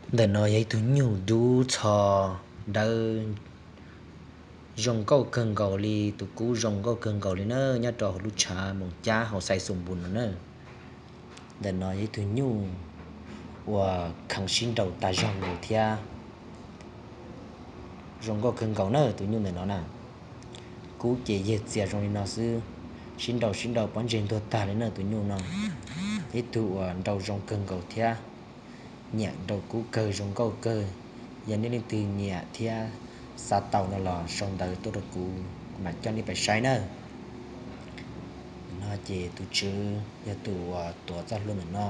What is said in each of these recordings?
Ntawm no yog ib tug nyuj dub txho dawb, zoo nkauj kawg nkaus li, tus kub zoo nkauj kawg nkaus li na, nyob rau hauv lub tshav Moos Cab hauv xais Xus Npus no na. Ntawm no yog ib tug nyuj uas kheev sib nraus tag zog nkaus thiab zoo nkauj kawg nkaus na tus nyuj ntawm no na. Kub ces yawg txias zoo li no xwb, sib nraus sib nraus pob ntseg ntuag tag li na tus nyuj no. Ib tug uas nraus zoo kawg nkaus thiab nyiam nraus kub kawg zoo nkauj kawg. Yog nej leej twg nyiam thiab xav tau no los sau ntawv tuaj rau kuv, kuv mam coj nej pais saib na. No ces tus tswv yog tus uas tuav txoj hlua ntawm no.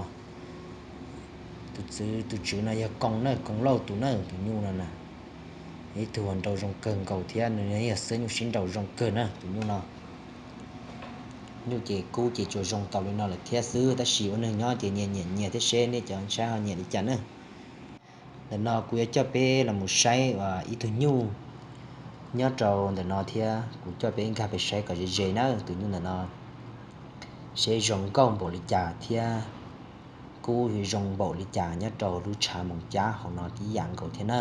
Tus tswv, tus tswv no yog Koob na, Koob Lauj tus na, tus nyuj no na. Ib tug uas nraus zoo kawg nkaus thiab nws yog xwb nyuj sib nraus zoo kawg na tus nyuj no. Nyuj ces kub ces tsuas zoo tau li no lawm thiab xwb, tab sis ua neeg nyob ces nyias nyiam nyias thiab seb nej cov saib ho nyiam li cas na. Ntawm no kuv yuav coj peb los mus saib ib tug nyuj nyob rau ntawm no thiab, kuv coj peb nkag pem saib kom ze ze na tus nyuj ntawm no. Seb zoo nkauj npaum li cas thiab kub zoo npaum li cas nyob rau lub tshav Moos Cab hauv no tib yam nkaus thiab na.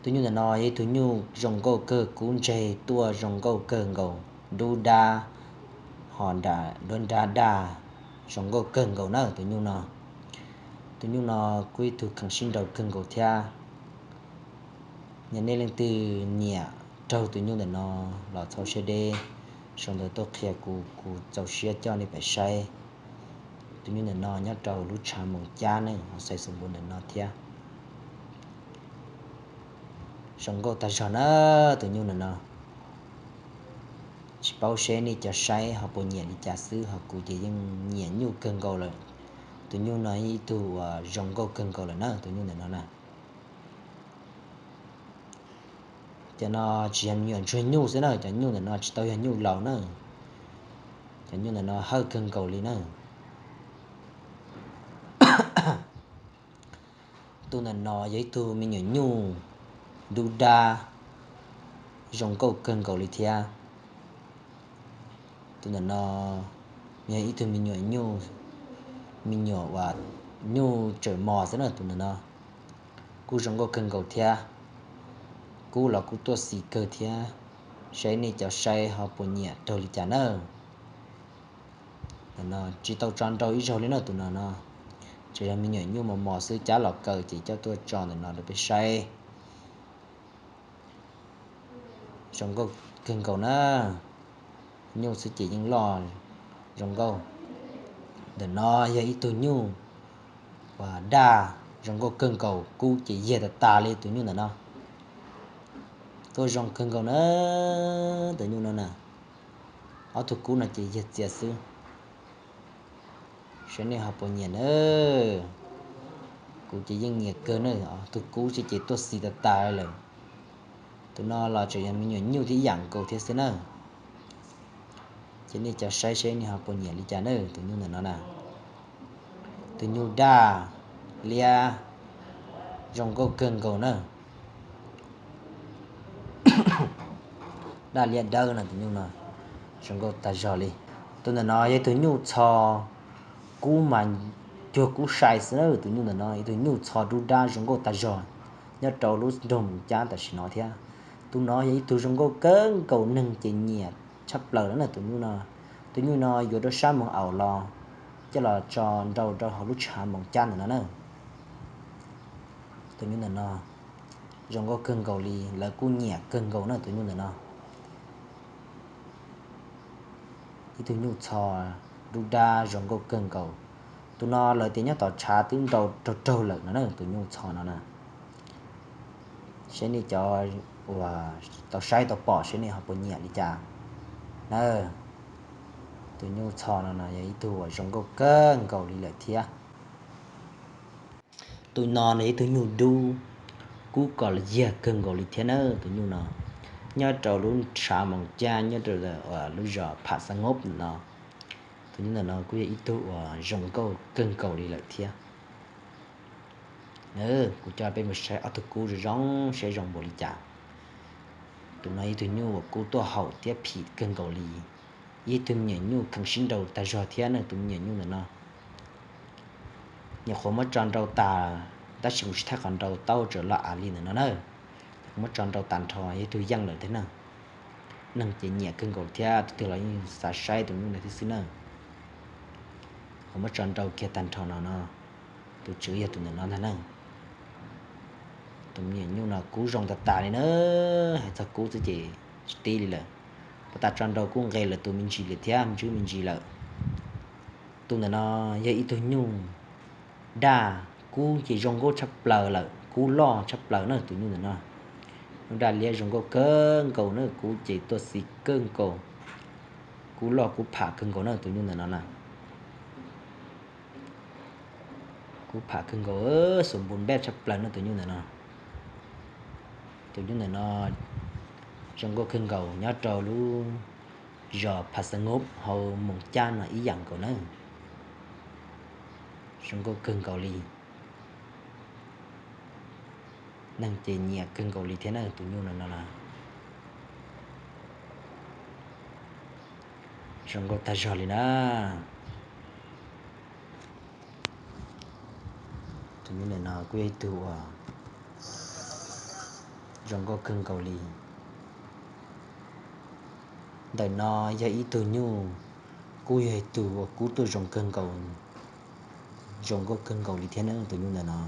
Tus nyuj ntawm no yog ib tug nyuj zoo nkauj kawg, kub ntseg tuaj zoo nkauj kawg nkaus, dub dab ho nram nruab nrab daj, zoo nkauj kawg nkaus na tus nyuj no. Tus nyuj no kuj ib tug kheev sib nraus kawg nkaus thiab. Yog nej leej twg nyiam raug tus nyuj ntawm no los txhob siab deb, sau ntawv tuaj qhia kuv, kuv txaus siab coj nej pais saib. Tus nyuj ntawm no nyob rau lub tshav Moos Cab ne, hauv xais Xus Npus ntawm no thiab. Zoo nkauj tag zog na tus nyuj ntawm no. Tsis paub seb nej cov saib ho puas nyiam li cas xwb, ho kuv ces yeej nyiam nyuj kawg nkaus lawm. Tus nyuj no ib tug uas zoo nkauj kawg nkaus lawm na tus nyuj ntawm no na. Cov no tsis yog me nyuam ntsuag nyuj xwb na, cov nyuj ntawm no tsis tau yog nyuj laus na. Cov nyuj ntawm no hawj kawg nkaus li na. Tus ntawm no yog ib tug me nyuam nyuj dub dab, zoo nkauj kawg nkaus li thiab. Tus ntawm no yog ib tug me nyuam nyuj, me nyuam uas nyuj tsawm mos xwb na tus ntawm no. Kuj zoo nkauj kawg nkaus thiab, kub los kuj tuaj xis kawg thiab, saib nej cov saib ho puas nyiam raug li cas na. Ntawm no tsis tau tso nraus ib zaug li na tus no no, tsuas yog me nyuam nyuj mos mos xwb, cab los kaw ces coj tuaj tso ntawm no rau peb saib. Zoo nkauj kawg nkaus na, nyuj xwb ces yeej loj zoo nkauj. Ntawm no yog ib tug nyuj uas daj, zoo nkauj kawg nkaus, kub ces yag tas tas li tus nyuj ntawm no. Tuaj zoo kawg nkaus na, tus nyuj no na. Ob tug kub no ces yag txias xwb, saib nej ho puas nyiam na. Kuv ces yeej nyiam kawg na, ob tug kub ces tuaj xis tas tas lawm. Tus no los tseem yog me nyuam nyuj tib yam nkaus thiab xwb na. Ces nej cov saib seb nej ho puas nyiam li cas na tus nyuj ntawm no na. Tus nyuj daj liab, zoo nkauj kawg nkaus na. Daj liab dawb no tus nyuj no, zoo nkauj tag zog li. Tus ntawm no yog ib tug nyuj txho, kub mas cuag kub sai xwb na, tus nyuj ntawm no ib tug nyuj txho dub dab zoo nkauj tag zog nyob rau lub nroog Moos Cab tam sim no thiab. Tus no yog ib tug zoo nkauj kawg nkaus, neeg ces nyiam tshaj plaws lawm na tus nyuj no. Tus nyuj no yuav rau sab moos aum los coj los tso nrau rau hauv lub tshav Moos Cab ntawm no na. Tus nyuj ntawm no zoo nkauj kawg nkaus li, lawv kuj nyiam kawg nkaus na tus nyuj ntawm no. Ib tug nyuj txho dub dab zoo nkauj kawg nkaus. Tus no lawv tias nyob tom tshav twb nrau raug raug lawm no na tus nyuj txho no na. Saib nej cov uas tau saib tau pom seb nej ho puas nyiam li cas na. Tus nyuj txho no no yog ib tug uas zoo nkauj kawg nkaus li lawm thiab. Tus no no yog ib tug nyuj dub, kub kom los yag kawg nkaus li thiab na tus nyuj no. Nyob rau lub tshav Moos Cab nyob rau lub zos Pham Xab Ngob no, tus nyuj ntawm no kuj yog ib tug uas zoo nkauj kawg nkaus li lawm thiab. Kuv coj peb mus saib ob tug kub zoo zoo seb zoo npaum li cas. Tus no ib tug nyuj uas kub tuaj haum thiab phim kawg nkaus li. Ib tug me nyuam nyuj kheev sib nraus tag zog thiab na tus me nyuam nyuj ntawm no. Nyuam qhuav muab tso nrau tas Tab sis kuv tsis thaij qhov nrau taub tsawm loj av li ntawm no na. Kuv muab tso nrau tag nrho yog ib tug yeej lawm thiab na. Neeg ces nyiam kawg nkaus thiab tus twg los yeej xav saib tus nyuj ntawd thiab xwb na. Kuv muab tso nrau kiag tag nrho no no, tus tswv yog tus ntawm no ntag na. Tus me nyuam nyuj no kub zoo tas tas li na, hais txog kub xwb ces tsis tib li lawm. Puag ta tso nrau kub nqes lawm tus me ntsis lawm thiab, me ntsis me ntsis lawm. Tus ntawm no yog ib tug nyuj daj, kub ces zoo nkauj tshaj plaws lawm, kub loj tshaj plaws na tus nyuj ntawm no. Nyuj daj liab zoo nkauj kawg nkaus na, kub ces tuaj xis kawg nkaus, kub loj kub pham kawg nkaus na tus nyuj ntawm no na. Kub pham kawg nkaus, xus npus npej tshaj plaws no tus nyuj ntawm no. Tus nyuj ntawm no zoo nkauj kawg nkaus, nyob rau lub zos Pha Xa Ngub hauv Moos Cab no ib yam nkaus na. Zoo nkauj kawg nkaus li. Neeg ces nyiam kawg nkaus li thiab na tus nyuj no no na. Zoo nkauj tag zog li na. Tus nyuj ntawm no kuj yog ib tug uas zoo nkauj kawg nkaus li. Ntawm no yog ib tug nyuj, kuj yog ib tug uas kub tuaj zoo kawg nkaus, zoo nkauj kawg nkaus li thiab na tus nyuj ntawm no.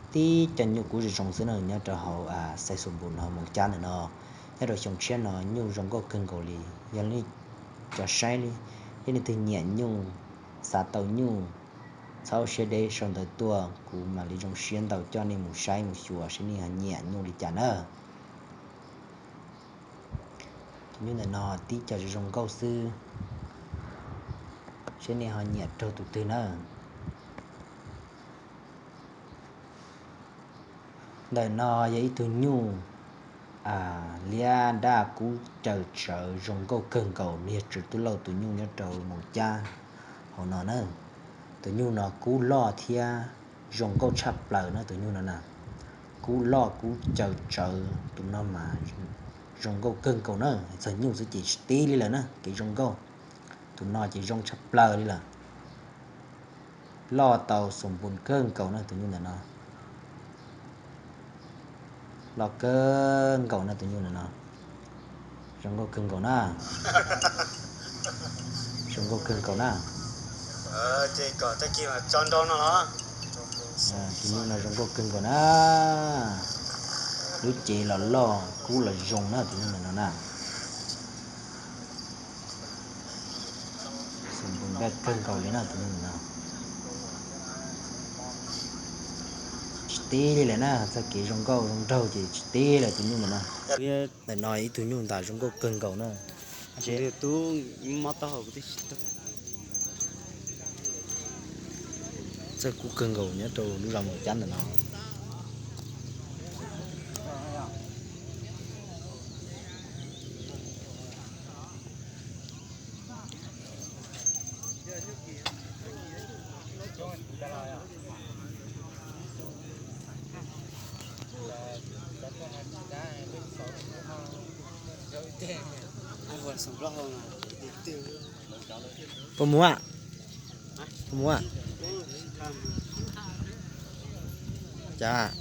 Tib cov nyuj kub zoo zoo xwb na nyob rau hauv xais xus npus no Moos Cab ntawm no. Nyob rau xyoo tshiab no nyuj zoo nkauj kawg nkaus li. Yog nej cov saib, yog leej twg nyiam nyuj, xav tau nyuj, txhob siab deb sau ntawv tuaj kuv mam li zoo siab ntau coj nej mus saib mus xyuas seb nej ho nyiam nyuj li cas na. Cov nyuj ntawm no tib co zoo zoo nkauj xwb, seb nej ho nyiam raug tus twg na. Ntawm no yog ib tug nyuj liab daj kub caws tsawv zoo nkauj kawg nkaus, nws yog tswv tub lauj tus nyuj nyob rau Moos Cab hauv no na. Tus nyuj no kub loj thiab zoo nkauj tshaj plaws na tus nyuj no na. Kub loj kub caws tsawv, tus no mas zoo nkauj kawg nkaus na, txog nyuj xwb ces tsis tib li lawm na kev zoo nkauj. Tus no ces zoo tshaj plaws li lawm. Loj tau xus npus kawg nkaus na tus nyuj ntawm no. Loj kawg nkaus na tus nyuj ntawm no. Zoo nkauj kawg nkaus na. Zoo nkauj kawg nkaus na. Tus nyuj no zoo nkauj kawg nkaus na. Lub cev los loj kub los zoo na tus nyuj ntawm no na. Xus npus npej kawg nkaus li na tus nyuj ntawm no. Tsis tib li lawm na, txoj kev zoo nkauj zoo nraug ces tsis tib lawm tus nyuj ntawm no. Ntawm no ib tug nyuj ntas zoo nkauj kawg nkaus na. Txawj kub kawg nkaus nyob rau lub zos Moos Cab ntawm no. Puas mus? Puas mus? Cas?